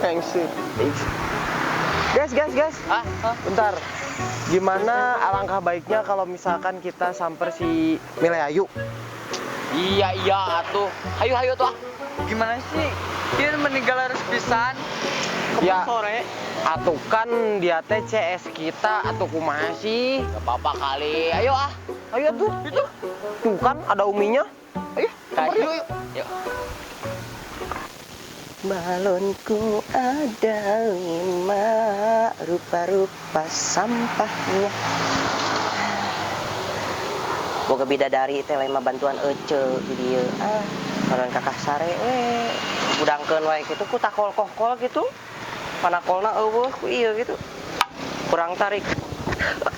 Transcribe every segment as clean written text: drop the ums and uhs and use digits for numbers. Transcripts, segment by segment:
Hengsi. Guys, guys, guys. Ah, Bentar. Gimana alangkah baiknya kalau misalkan kita samper si Mileayu? Iya iya atuh. Hayu hayu tuh ah. Gimana sih? Dia meninggal harus pisan. Kebun Ya. sore. Atuh kan dia teh CS kita atau kumaha sih? Gak apa-apa kali. Ayo ah. Ayo tuh. Itu. Tuh kan ada uminya. Ayo, samper Ayo yuk. yuk. Yuk. Balonku ada 5, rupa-rupa sampahnya. Boga bidadari teh lain mah bantuan ece di dieu. Ah, balon kakah sare we. Budangkeun wae kitu ku takol kohkol gitu. Panakolna eueuh ku ieu gitu. Kurang tarik.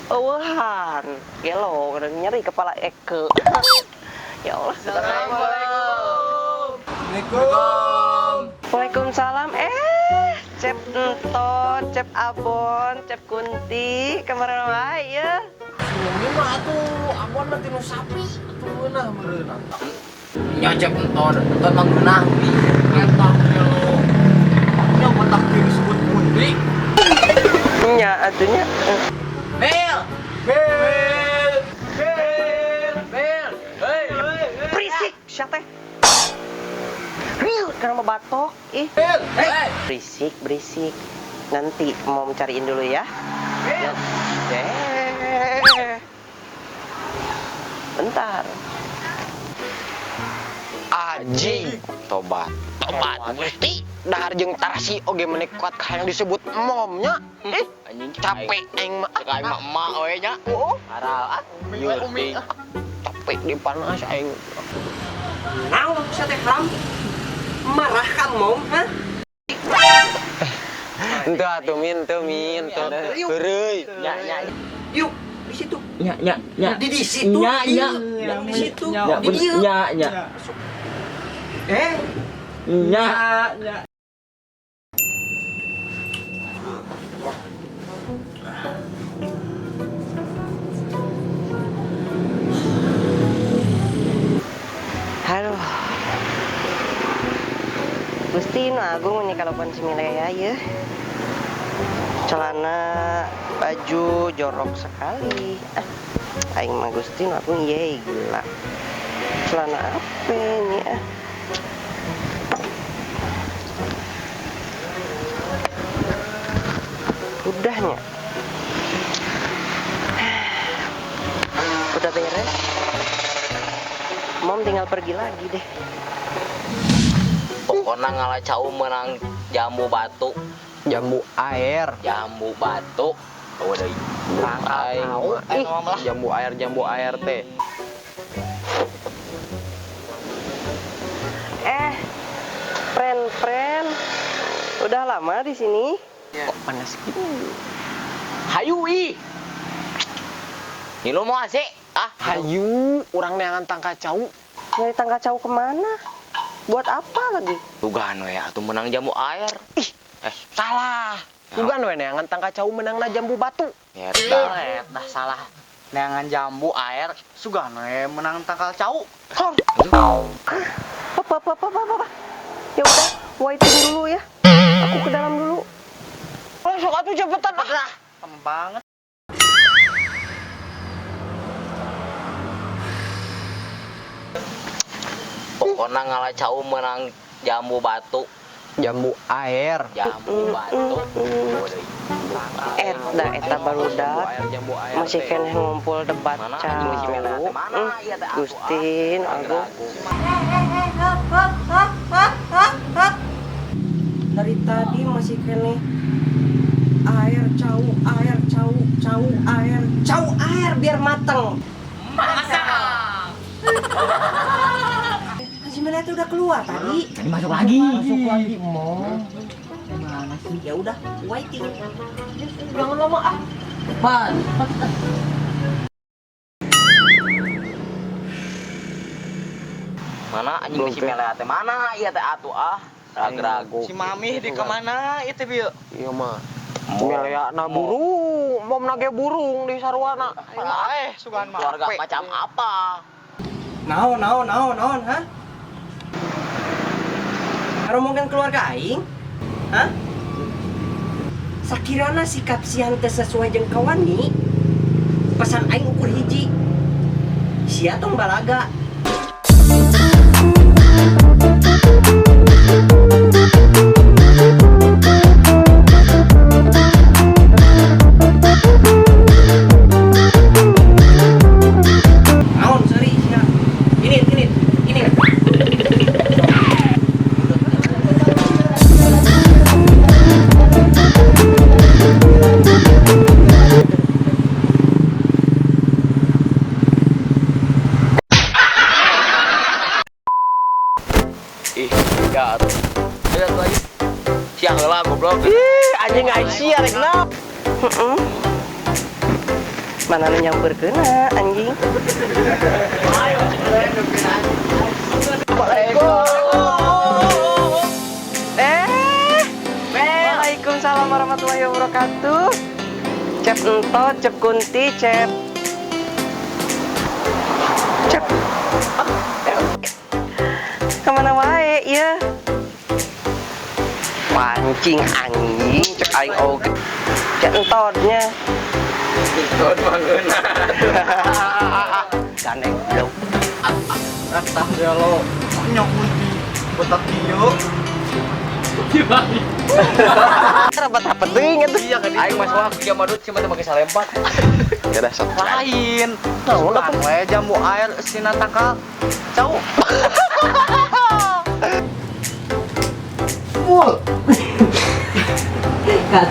Eueuhan. Gelo, nyeri kepala eke. Ya Allah. Assalamualaikum. Waalaikumsalam. Cep Entot, Cep Abon, Cep Kunti, kemarin wae ya. Umi mah atuh abon mah tinu sapi atuh ngeunah meureunna. Nya cep enton, enton mah ngeunah bi. Eta gelo. Nya botak disebut mundi. Nya atunya. Bel. Bel. Bel. Bel. Hei. Berisik, sia teh. Riut karena batok. Ih, Bel. Hei. berisik, berisik. Nanti mau cariin dulu ya. Bel. Eh. Bentar. Anjing, Tobat. Tobat Gusti. Dahar jeung tarasi oge meni kuat ka yang disebut momnya. Ih, Anjing capek aing mah. Cek aing mah emak we nya. Oh, Aral ah. Umi, umi. Capek di panas aing. Naon sia teh Ram? Marah kamu, hah? Henteu atuh min, teu min, teu. Heureuy. Nya nya Yuk, di situ. nya nya nya. Di situ. Nya nya. Di situ. Nya Di dieu. nya nya. Eh, Nya. Nya. Aduh. Gusti nu agung ini kalau si Milea ya. Celana baju jorok sekali. Ah, aing mah Gusti nu agung ye gila. Celana apa ini ah? Udahnya. Udah beres. Mom tinggal pergi lagi deh. Pokoknya ngalah cau menang jambu batu. Jambu air. Jambu batu. Oh, deui. Aing Tahu, mah. Ih, jambu air teh. Pren pren. Udah lama di sini? Kok panas gini? Hayu ih. Ngilu mau asik? Ah, Hayu, urang neangan tangka cau. Nyari tangga cau kemana? Buat apa lagi? Tugan we atuh menang jambu air. Ih, salah. Bukan we neangan tangka cau menangna jambu batu. Eta. Dah salah. Neangan jambu air, sugan we menang tangkal cau. Hor. Apa apa apa apa apa. Ya udah, waiting dulu ya. Aku ke dalam dulu. Langsung atuh cepetan ah. Lama banget. Pokoknya ngalah cau menang jambu batu. Jambu air. Jambu batu. Oh, deui. Eta eta barudak Jambu air masih teh. keneh ngumpul debat Mana anjing si Mela cau. teh? Mana ieu teh atuh, ah. Gustin, aku. Dari tadi masih keneh air cau, air cau, cau, air, cau, air biar mateng. Masak. Si Mela itu udah keluar tadi. Tadi masuk lagi. Masuk lagi, mom. Mana sih? Ya udah, waiting. Jangan lama ah. Pan. Mana anjing si Mela teh? Mana ieu teh atuh ah. Ragu-ragu. Si Mami di kemana itu bieu? Iya mah. Melea na burung, mom nage burung di sarwana. Sugan mah. Keluarga macam apa? Naon, naon, naon, naon, ha? Ngomongin keluarga aing? Hah? Sakirana sikap sia teu sesuai jeung kawani, pesan aing ukur hiji. Sia tong balaga. Naon seuri sia? Ini ini ini. Ih, ya atuh. Lihat lagi. Siang heula goblok. Ih, anjing aing sia rek naon. Heeh. Mana nu nyamperkeunna anjing? Eh, waalaikumsalam warahmatullahi wabarakatuh. Cep entot, cep kunti, cep cep. Kemana wae ya? Pancing anjing, cek aing oge. Cek entotnya. Entot mangeuna. Gandeng belum. Retah gelo. Nyok kunti. Botak kieu. Rapat-rapat teuing atuh. Iya kan aing mas wah kieu madut cuma teu make salempat. Ya dah sok. Lain. Naon Sugan we jambu air sina tangkal. Cau. Kat.